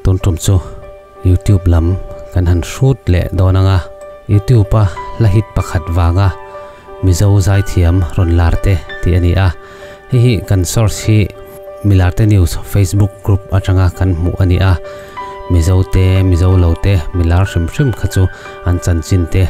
Tun tum chu YouTube lam kan han hrut leh dawn anga YouTube a hla hit pakhat vanga Mizo zaithiam rawn lar te tih a ni a. Hei hi kan source hi Milarte News Facebook group atanga kan hmuh a ni a. Mizo te, Mizo lo te, milar hrim hrim kha chu an chanchin te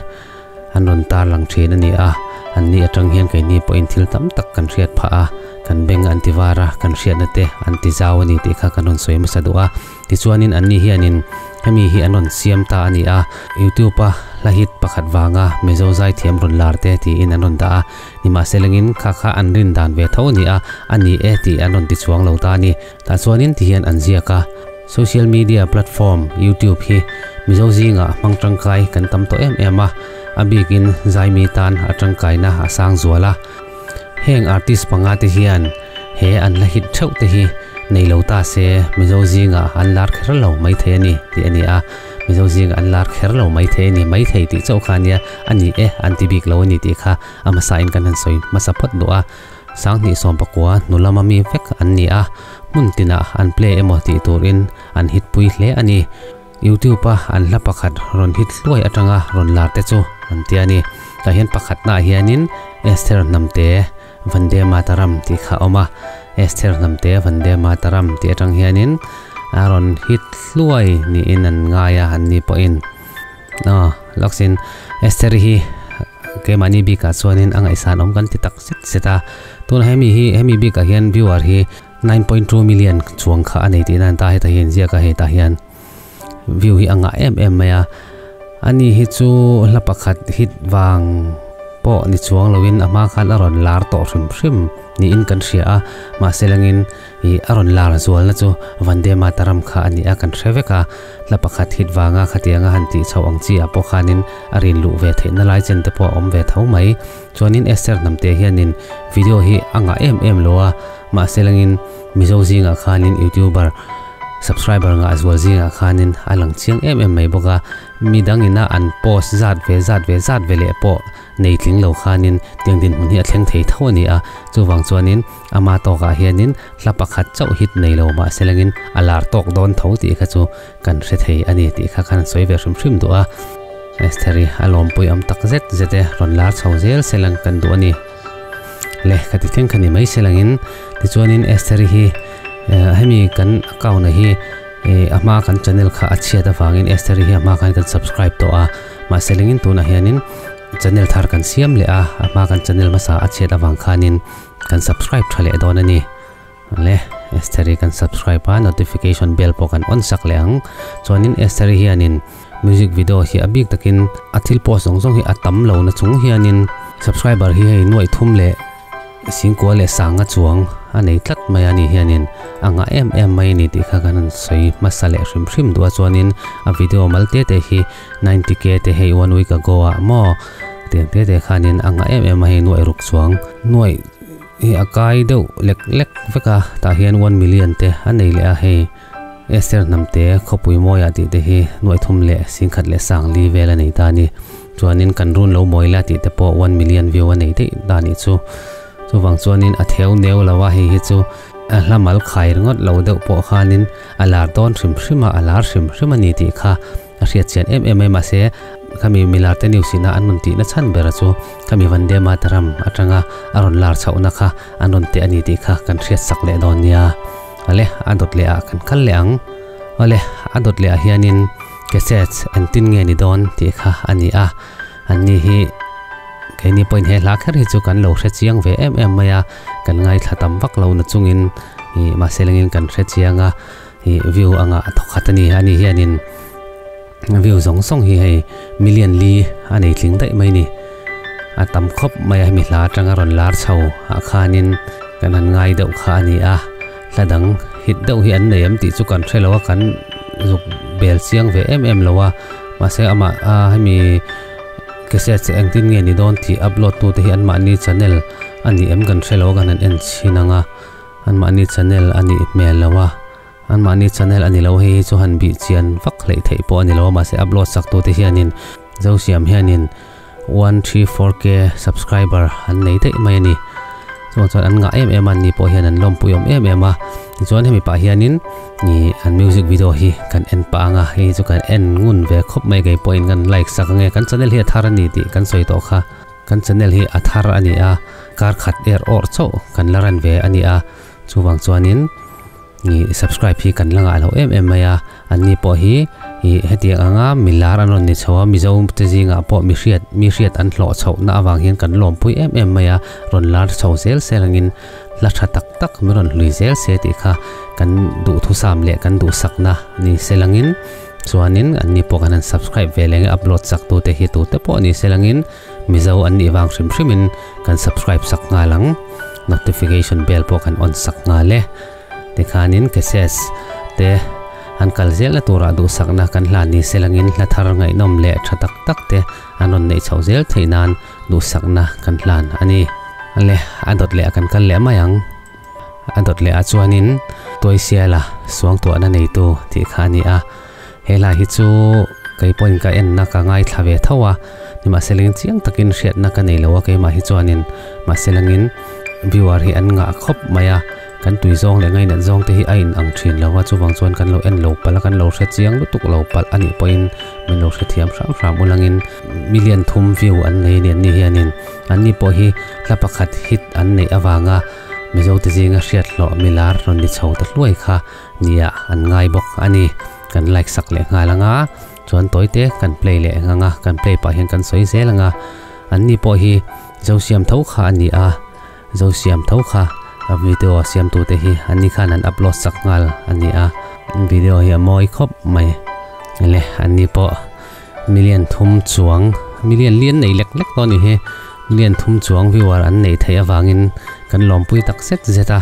an rawn tarlang thin a ni a, anni atang hian keini pawhin thil tam tak kan hriat phah a, kan beng an ti var a, kan hriatna te an ti zau a ni tih kha kan rawn sawi hmasa duh a. Tichuanin anni hianin hemi hi an rawn siam ta a ni a, YouTube a hla hit pakhat vanga Mizo zaithiam rawn lar te tiin an rawn dah a, nimahselangin kha kha an rin dan ve tho a ni a, a ni e tih an rawn ti chuang lo ta a ni. Tah chuanin tihian an ziak a, Social media platform YouTube hi Mizo zingah hmang tangkai kan tam tawh em em a, a bikin zaimi tan a tangkaina a sang zual a. Heng artist panga te hian he an la hit theuh te hi nei lo ta se Mizo zingah an lar kher lo mai thei a ni tih a ni a, Mizo zingah an lar kher lo mai thei a ni, mai thei tih chauh kha ania, a ni e an ti bik lo a ni tih kha a hmasain kan han sawi hmasa phawt duh a. Sanghnih sawmpakua hnu lama mi vek an ni a, hmun tinah an play emaw tih turin an hit pui hle a ni. YouTube a an hla pakhat rawn hit hluai atanga rawn lar te chu an ti a ni. Tah hian pakhatnaah hianin Esther Hnamte Vande Mataram tih kha a awm a, Esther Hnamte Vande Mataram tih atang hianin a rawn hit hluai niin an ngai a, an ni pawhin. Aw, lawksin Esther hi keimahni bikah chuanin a ngaihsan awm kan ti tak zet zet a. Tunah hemi hi hemi bikah hian viewer hi 9.2 million chuang kha a nei tihna an ta hetah hian inziak a hetah hian view hi a ngah em em mai a. Ani hi chu hla pakhat hit vang pawh ni chuang loin a hma khan a rawn lar tawh hrim hrim niin kan hria a. Mahse langin Ih a rawn lar zualna chu Vande Mataram kha a ni a, kan hre vek a. Hla pakhat hit vanga khatianga han tih chhoh ang chi ah pawh khanin a rin luh ve theihna lai chen te pawh a awm ve tho mai. Chuanin Esther Hnamte hianin video hi a ngah em em lo a, mahse langin Mizo zingah khanin YouTuber subscriber ngah zual zingah khanin a lang chiang em em mai bawk a. Mi dangina an post zat ve zat ve zat ve leh pawh nei tling lo khanin tiang dinhmun hi a thleng thei tho a ni a, chuvang chuanin Ama tawkah hianin hla pakhat chauh hit nei lo mah selangin a lar tawk dawn tho tih kha chu kan hre thei a ni tih kha khan sawi ve hrim hrim duh a. Estheri a lawmpui awm tak zet zet e, rawn lar chho zel selang kan duh a ni. Le ka ti thleng kha ni mai selangin tichuanin Estheri hi hemi kan account a hi a hma kan channel kha a chhiat avangin Estheri hi a hma khan kan subscribe tawh a, mahse lengin tunah hianin channel thar kan siam leh a, a hma kan channel hmasa a chhiat avang khanin Kan subscribe tha leh dawn a ni. Le, Estheri kan subscribe a, notification bell pawh kan on sak leh ang. Chuanin Estheri hianin music video hi a bik takin a thil post zawng zawng hi a tam lo na chung hianin subscriber hi hei nuaih thum leh singkua leh sanga chuang a nei tlat mai a ni hianin a ngah em em mai a ni tih kha kan han sawi hmasa leh hrim hrim duh a. Chuanin a video mal te te hi 90k te hei one week ago ah maw Tiang te te khanin a ngah em em a hei nuaih ruk chuang nuaih hi a kai deuh lek lek vek a tah hian one million te a nei leh a hei Esther hnam te khawpui mawiah tih te hi nuaih thum leh singkhat leh sang li vel a nei ta a ni chuanin kan run lo mawi la tih te pawh one million view a nei daih ta nih chu chuvang chuanin a theu neu lo a hei hi chu a hla mal khai ringawt lo deuh pawh khanin a lar dawn hrim hrim a a lar hrim hrim a ni tih kha. A hriat chian em em mai mahse khami milar te news ina an rawn tihna chhan bera chu khami Vande Mataram atanga a rawn lar chhohna kha an rawn teh a ni tih kha kan hriat sak leh dawn nia. Awle a dawt leh ah kan kal leh ang. Awle a dawt leh ah hianin cassettes engtin nge ni dawn tih kha a ni a. Anni hi keini pawhin he hla kher hi chu kan lo hre chiang ve em em mai a, kan ngaithla tam vak lo na chungin ih mahse lengin kan hre chiang a. Ih view anga a thawkhat a ni a ni hianin view zawng zawng hi hei million li a nei tling daih mai ni a tam khawp mai a hemi hla atanga rawn lar chho ah khanin kan han ngai deuh kha a ni a hla dang hit deuh hi an nei em tih chu kan hre lo a kan zuk bel chiang ve em em lo a mahse amah a hemi cassette engtin nge ni dawn tih upload tu te hi anmahni channel a ni em kan hre lo a kan han en chhin ang a. Anmahni channel a nih hmel lo a, anmahni channel a ni lo hei hi chu han bih chian vak hleih theih pawh a ni lo a mahse upload sak tute hianin Zosiam hianin 134k subscriber an nei daih mai a ni. Chuan chuan an ngah em em a an ni pawh hian an lawmpui awm em em a tichuan hemi pah hianin ih an music video hi kan en pah ang a hei chu kan en ngun ve khawp mai kei pawhin kan like sak ange kan channel hi a thar a ni tih kan sawi tawh kha kan channel hi a thar a ni a kar khat er awrh chauh kan la ran ve a ni a chuvang chuanin ih subscribe hi kan la ngah loh em em mai a anni pawh hi ih hetiang anga milar an rawn ni chho a mizo te zingah pawh mi hriat mi hriat an hlawh chhoh na avang hian kan lawmpui em em mai a rawn lar chho zel sel angin hla tha tak tak min rawn hlui zel se tih kha kan duhthusam leh kan duhsakna ni sel angin chuanin anni pawh kan han subscribe ve leh nge upload sak tute hi tute pawh ni sel angin mizo an nih vang hrim hrimin kan subscribe sak nghal ang notification bell pawh kan on sak nghal e. Tikhanin cases te an kal zelna turah duhsakna kan hlan ni se langin hla thar ngaihnawm leh tha tak tak te an rawn neih chhoh zel theih nan duhsakna kan hlan a ni. Le a dawt leh a kan kal leh mai ang. A dawt leh ah chuanin Tuaisiala suangtuahna neitu tih kha a ni a. He hla hi chu kei pawhin ka enna ka ngaithla ve tho a, nimahse lengin chiang takin hriatna ka nei lo a keimah hi chuanin mahse langin viewer hi an ngah khawp mai a. Kan tui zawng leh ngainat zawng te hi a in ang thin lo a, chuvang chuan kan lo en lo palh a, kan lo hre chiang lutuk lo palh a nih pawhin min lo hre thiam hram hram ulangin million thum view an nei a ni an ni hianin an ni pawh hi hla pakhat hit an neih avanga Mizo te zinga hriat hlawh milar rawn ni chho ta hluai kha nia an ngai bawk a ni. Kan like sak leh nghal anga chuan tawi te kan play leh eng anga kan play pah hian kan sawi zel anga an ni pawh hi Zosiam tho kha a ni a. Zo siam tho kha a video a siam tute hi an ni khan an upload sak nghal a ni a, video hi a mawi khawp mai le an ni pawh million thum chuang million lian nei lek lek tawh a ni hi million thum chuang viewer an neih theih avangin kan lawmpui tak zet zet a.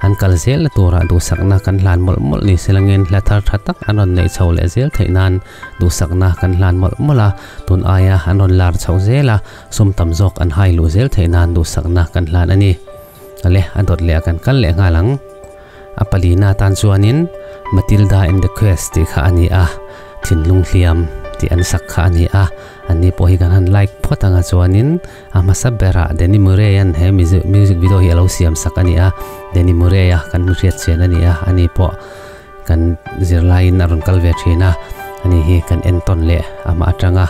An kal zelna turah duhsakna kan hlan mawlh mawlh ni se langin hla thar tha tak an rawn neih chho leh zel theih nan duhsakna kan hlan mawlh mawlh a, tun aia an rawn lar chhoh zel a, sum tam zawk an hai luh zel theih nan duhsakna kan hlan a ni. Ale, a dawt leh a kan kal leh nghal ang. A palina atan chuanin Matilda and the Quest tih kha a ni a, thinlung hliam tih an sak kha a ni a, anni pawh hi kan han like phawt anga chuanin A hmasa berah Danny Murray-a'n he music video hi a lo siam sak a ni a, Danny Murray-a kan hriat chian a ni a, ani pawh kan zirlaiin a rawn kal ve thin a, ani hi kan entawn leh amah atanga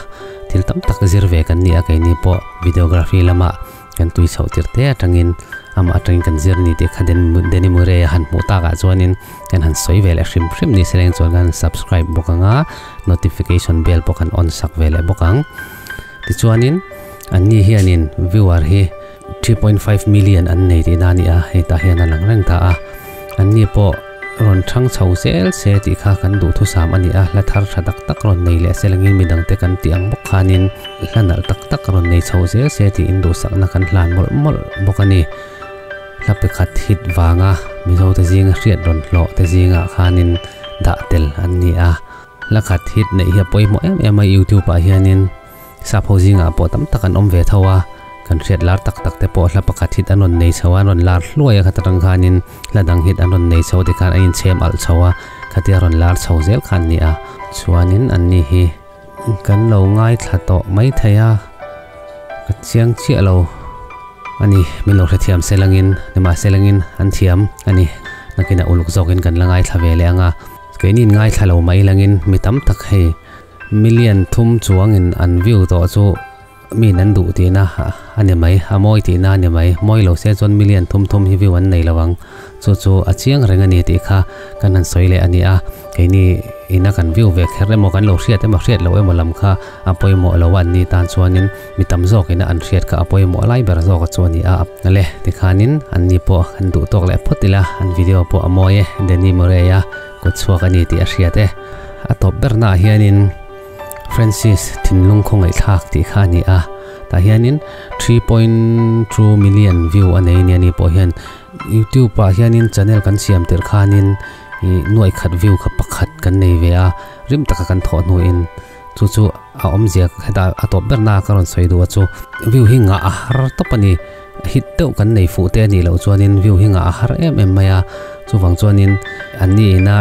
thil tam tak zir ve kan ni a, keini pawh videography lama kan tui chhoh tir te atangin amah atangin kan zir ni tih kha Danny Murray-a han hmuh takah chuanin kan han sawi ve leh hrim hrim ni se leng chuan kan han subscribe bawk ang a, notification bell pawh kan on sak ve leh bawk ang. Tichuanin anni hianin viewer hi 3.5 million an nei tihna a ni a, hei tah hian a lang reng ta a. Anni pawh rawn thang chho zel se tih kha kan duhthusam a ni a, hla thar tha tak tak rawn nei leh se langin midangte kan tih ang bawk khanin hla nalh tak tak rawn nei chho zel se tiin duhsakna kan hlan mawlh mawlh bawk a ni. Hla pakhat hit vanga Mizote zinga hriat rawn hlawh te zingah khanin dah tel an ni a. Hla khat hit neih hi a pawimawh em em a, YouTube ah hianin sap ho zingah pawh tam tak an awm ve tho a, kan hriat lar tak tak te pawh hla pakhat hit an rawn nei chho a, an rawn lar hluai a khat atang khanin hla dang hit an rawn nei chho tikhan a inchhem alh chho a, khatia rawn lar chho zel kha an ni a. Chuanin anni hi kan lo ngaithla tawh mai thei a, ka chiang chiah lo a ni, min lo hrethiam selangin, nimahselangin an thiam a ni, nakinah uluk zawkin kan la ngaithla ve leh ang a. Keini in ngaithla lo mai langin mi tam tak hei million thum chuangin an view tawh chu miin an duh tihna a ni mai, a mawi tihna a ni mai. Mawi lo se chuan million thum thum hi view an nei lo ang. Chu chu a chiang reng a ni tih kha kan han sawi leh a ni a. Keini ina kan view ve kher emaw kan lo hriat emaw hriat loh emaw lam kha a pawimawh lo a, anni tan chuanin mi tam zawkina an hriat kha a pawimawh lai ber zawk a chu a ni a. Ale tikhanin anni pawh an duh tawk leh phawt ila, an video pawh a mawi e, Danny Murray-a kut chhuak a ni tih a hriat e. A tawp bernaah hianin Francis thinlung khawngaihthlak tih kha a ni a, tah hianin 3.2 million view a nei a ni a ni pawh hian YouTube ah hianin channel kan siam tirh khanin ih nuaih khat view kha pakhat kan nei ve a, rim taka kan thawh hnuin chu chu a awmzia hetah a tawp bernaah ka rawn sawi duh a chu view hi ngah a har tawp a ni. Hit deuh kan nei fuh te a nih loh chuanin view hi ngah a har em em mai a, chuvang chuanin an ni ina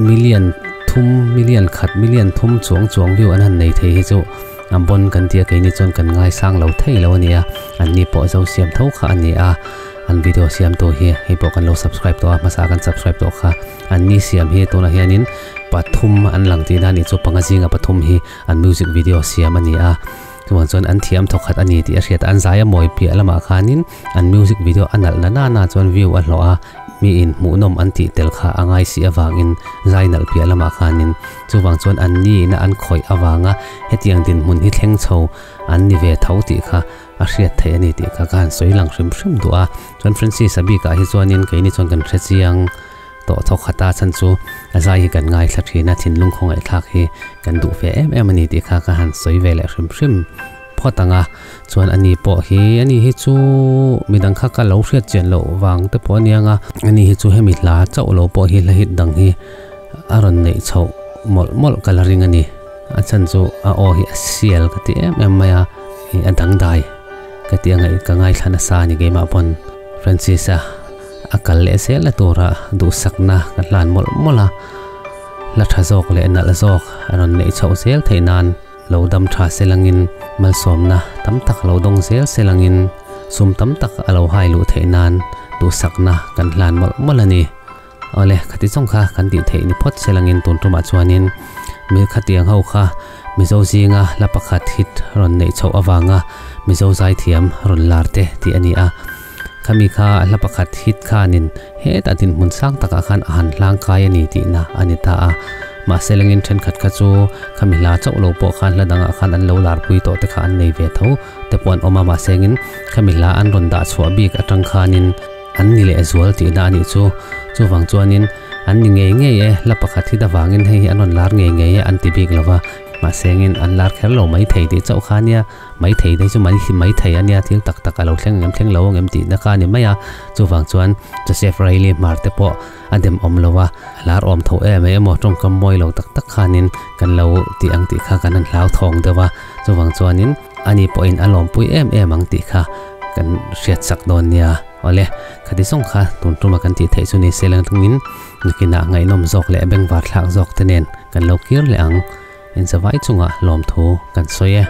million thum million khat million thum chuang chuang view an han nei thei hi chu a bon kan tia keini chuan kan ngaisang lo thei lo a ni a, an ni pawh zo siam tho kha a ni a. an video siam tu hi hei pawh kan lo subscribe tawh a hmasa kan subscribe tawh kha an ni siam hi tunah hianin pathum an lang tihna a nih chu panga zinga pathum hi an music video siam a ni a chuvang chuan an thiam thawkhat a ni tih a hriat a an zai a mawi piah lamah khanin an music video a nalh na nana chuan view a hlawh a mi in hmuhnawm an tih tel kha a ngai si avangin zai nalh piah lamah khanin chuvang chuan an ni ina an khawih avanga hetiang dinhmun hi thleng chho an ni ve tho tih kha a hriat theih a ni tih kha ka han sawi lang hrim hrim duh a. Chuan Francis a bikah hi chuanin keini chuan kan hre chiang tawh thawk khat a, chhan chu a zai hi kan ngaithla thin a, thinlung khawngaihthlak hi kan duh ve em em a ni tih kha ka han sawi ve leh hrim hrim phawt ang a. Chuan ani pawh hi ani hi chu midang kha ka lo hriat chian loh vang te pawh a niang a, ani hi chu hemi hla chauh lo pawh hi hla hit dang hi a rawn neih chhoh mawlh mawlh ka la ring a ni. A chhan chu a aw hi a sial ka ti em em mai a, ih a dangdai ka tih a ngaih ka ngaithla nasa a ni keimah pawn Francis-a a kal leh zel a tura duhsakna ka hlan mawlh mawlh a, hla tha zawk leh nalh zawk a rawn neih chhoh zel theih nan lo dam tha se langin malsawmna tam tak lo dawng zel se langin sum tam tak a lo hai luh theih nan duhsakna kan hlan mawlh mawlh a ni. Awle, khati zawng kha kan tih theih ni phawt se langin tun tumah chuanin mi khatiang ho kha Mizo zinga hla pakhat hit rawn neih chhoh avanga Mizo zaithiam rawn lar te tih a ni a. Khami kha hla pakhat hit khanin hetah dinhmun sang takah khan a han hlang kai a ni tihna a ni ta a. Mahse langin thenkhat kha chu khami hla chauh lo pawh khan hla dangah khan an lo larpui tawh te kha an nei ve tho te pawh an awm a. Mahse langin khami hla an rawn dah chhuah bik atang khanin An ni leh zual tihna a nih chu. Chuvang chuanin an ni ngei ngei e, hla pakhat hit avangin hei hi an rawn lar ngei ngei e an ti bik lo va. Mahse engin an lar kher lo mai thei tih chauh kha ania, mai thei te chu mai mai thei ania, thil tak tak a lo thleng ngem thleng lo angem tihna kha a ni mai a. Chuvang chuan Joseph Riley hmar te pawh a dem awm lo a, a lar awm tho em em emaw tawngkam mawi lo tak tak khanin kan lo ti ang tih kha kan han hlauthawng deuh a. Chuvang chuanin ani pawhin a lawmpui em em ang tih kha kan hriatsak dawn nia. Awle, khati zawng kha tun tuma kan tih theih chu ni se lang tungin nakinah ngaihnawm zawk leh bengvar thlak zawk te nen kan lo kir leh ang. Inzavai chungah lawmthu kan sawi e.